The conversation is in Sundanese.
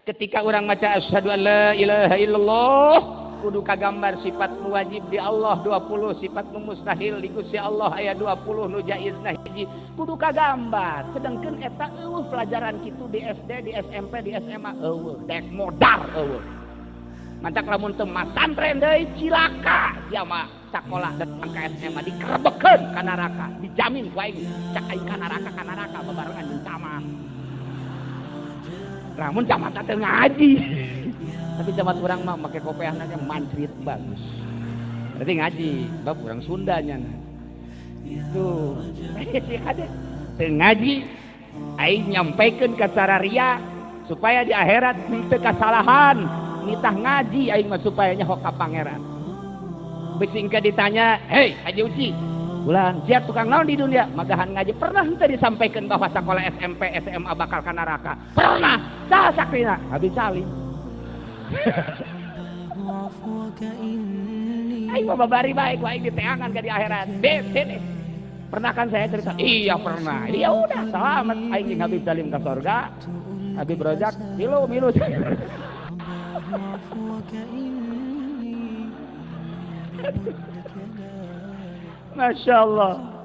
Ketika orang maca asyhadu an la ilaha illallah kudu kagambar sifat nu wajib di Allah 20, sifat nu mustahil di Gusti Allah aya 20, nu jaizna hiji, kudu kagambar. Sedangkan eta eueuh pelajaran kitu di SD, di SMP, di SMA eueuh, dek modar eueuh. Mantak lamun teu masantren deui cilaka sia mah sakola datang ka SMA dikerebekeun ka neraka, dijamin ku aing cak aing ka neraka babarengan jeung camat. Lamun camat teh ngaji. Tapi camat urang mah make kopeahna ge mancrit bagus. Berarti ngaji, bab urang Sunda nya. Tuh. Si kade teu ngaji aing nyampaikeun ka sararia supaya di akhirat teu kasalahan. Nitah ngaji aing mah supaya nyaho ka pangeran. Bisi engke ditanya, "Hei, Haji Uci, bulan siap tukang naon di dunia?" Magahan ngaji. Pernah henteu disampaikan bahwa sekolah SMP, SMA bakal ka neraka? Pernah. Saha sakrina? Habib Salim. Aing mah babari bae ku aing diteangan ka di akhirat. Sini. Pernah kan saya cerita? Iya pernah. Ya udah, selamat aing jeung Habib Salim ka surga. Habib Rozak milu milu. Masya Allah.